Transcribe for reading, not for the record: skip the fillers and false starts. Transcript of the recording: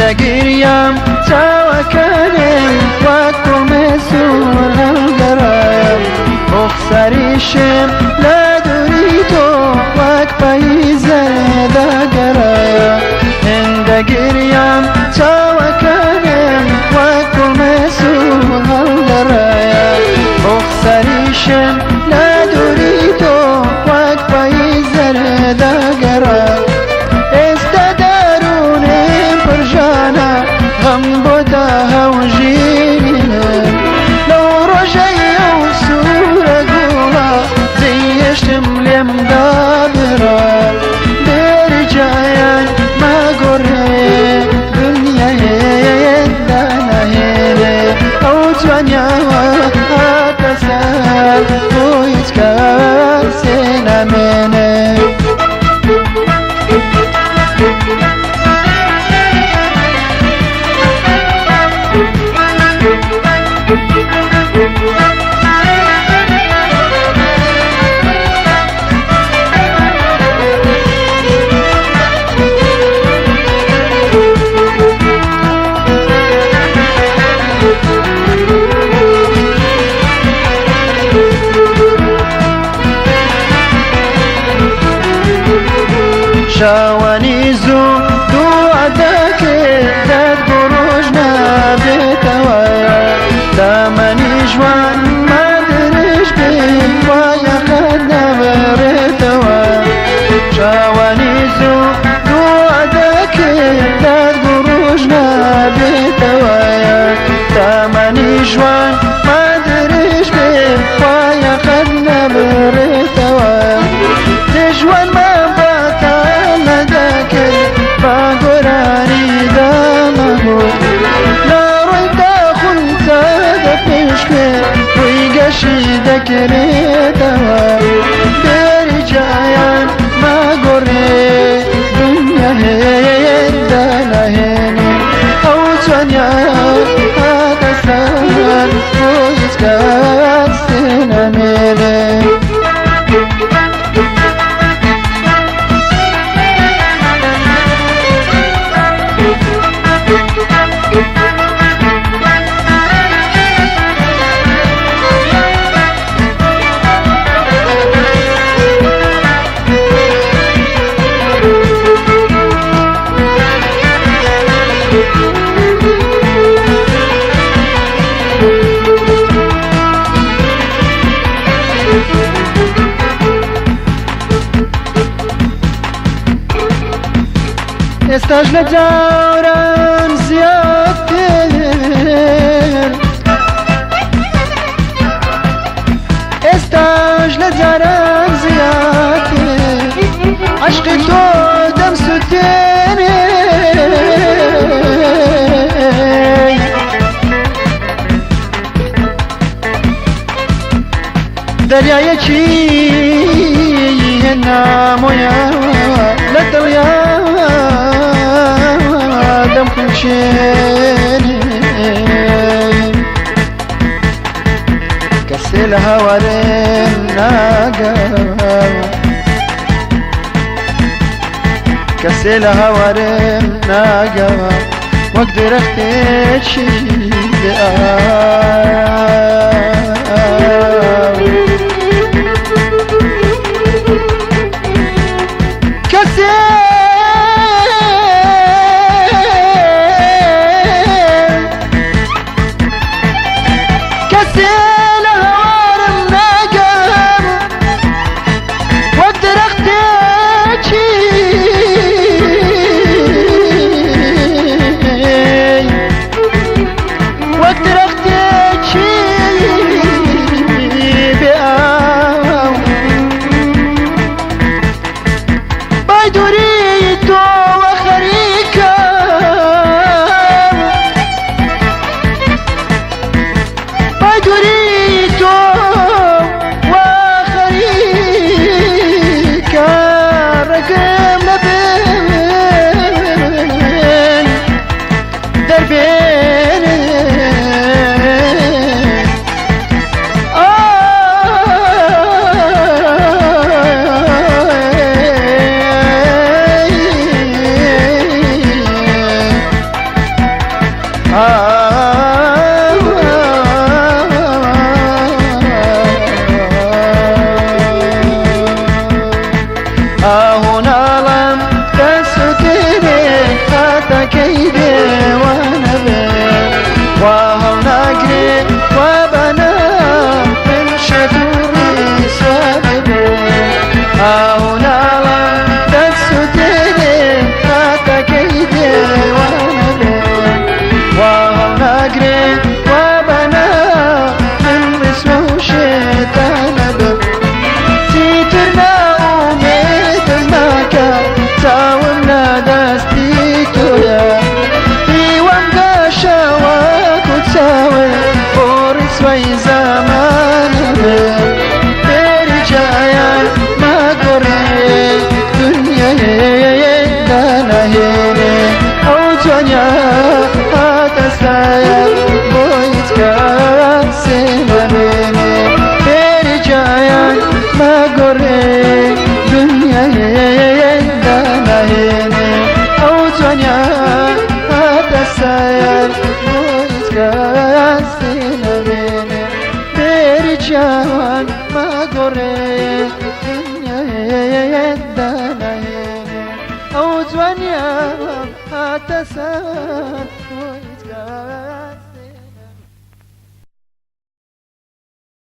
هێندە گریام چاوەکانم وەک کوڵمێ سوور هەڵگەڕایە، ڕوخساریشم لە دووری تۆ وەک پاییزە داگەڕایە. هێندە گریام چاوەکانم وەک کوڵمێ سوور هەڵگەڕایە، ڕوخساریشم لە دووری تۆ وەک پاییزە داگەڕا. ئێستا دەروونم پڕژانە، غەم بۆتە هەوژینم. لەو ڕۆژەی ئەو سوورە گوڵە جێیشتم لێم دابڕا، بێرجایان مەگۆڕێ دنیایێ داناهێنێ. ئەو جوانیاوە هاتە سەر بۆ هیچ کەسێ نامێنێ. شاوانی زوو دوعا دەکرد دەت بۆ ڕۆژ نابێتەوە، دامەنی ژوان مادرش بێ وایە قەت نابڕێتەوە. شاوانی زوو دوعا دەکرد دەت بۆ ڕۆژ نابێتەوە، دامەنی ژوان مادرش بێ وایە قەت نابڕێتەوە. دژوانمان بەتالە دەکرد با گۆرانی دامەگوت، لە ڕووی داخونتە دەپشکێ ڕووی گەشی دەکرێتەوە. بێرجایان مەگۆڕێ دنیا هێندە ناهێنێ، ئەو جوانیا هاتە سەر بۆ هیچ کەسێ نامێنێ. ئێستاش لە جاران زیاتر، ئێستاش لە جاران زیاتر عەشقی تۆ دەمسوتێنێ. دەریایەکی هێنامۆیە لە دڵیا دەمخوشێنێ، کەسێ لە هاوارێم ناگە، کەسێ لە هاوارێم ناگە، وەک درەختێکی بێ ئاو. کەسێ کەسێ لە هاوارم ناگەم، وەک درەختێکی وەک درەختێکی بێ. هەڵناگرێ وا بەنا من شێت و ڕیسوا ببێ ئاو ناڵە دەسوتێنێ هاتەکەی دێوانە بێ وا هەڵناگرێ وا بەنا من ڕیسوا و شێتانە بم چیتر نائومێدم مەکە چاوم لە دەستی تۆیە هیوام گەشە وەکو چاوێ بۆ ڕیسوای زەمانە بێ فێری جایان مەگۆڕێ دنیایێ داناهێنێ ئەو جوانیا هاتە سایە بۆ هیچ کەسێ نامێنێ فێری جایان مەگۆڕێ دنیایێ داناهێنێ ئەو جوانیا هاتە سایە بۆ هیچ کەسێ نامێنێ فێری جایان مەگۆڕێ دنیایێ داناهێنێ ئەو جوانیا هاتە سەر بۆ هیچ کەس.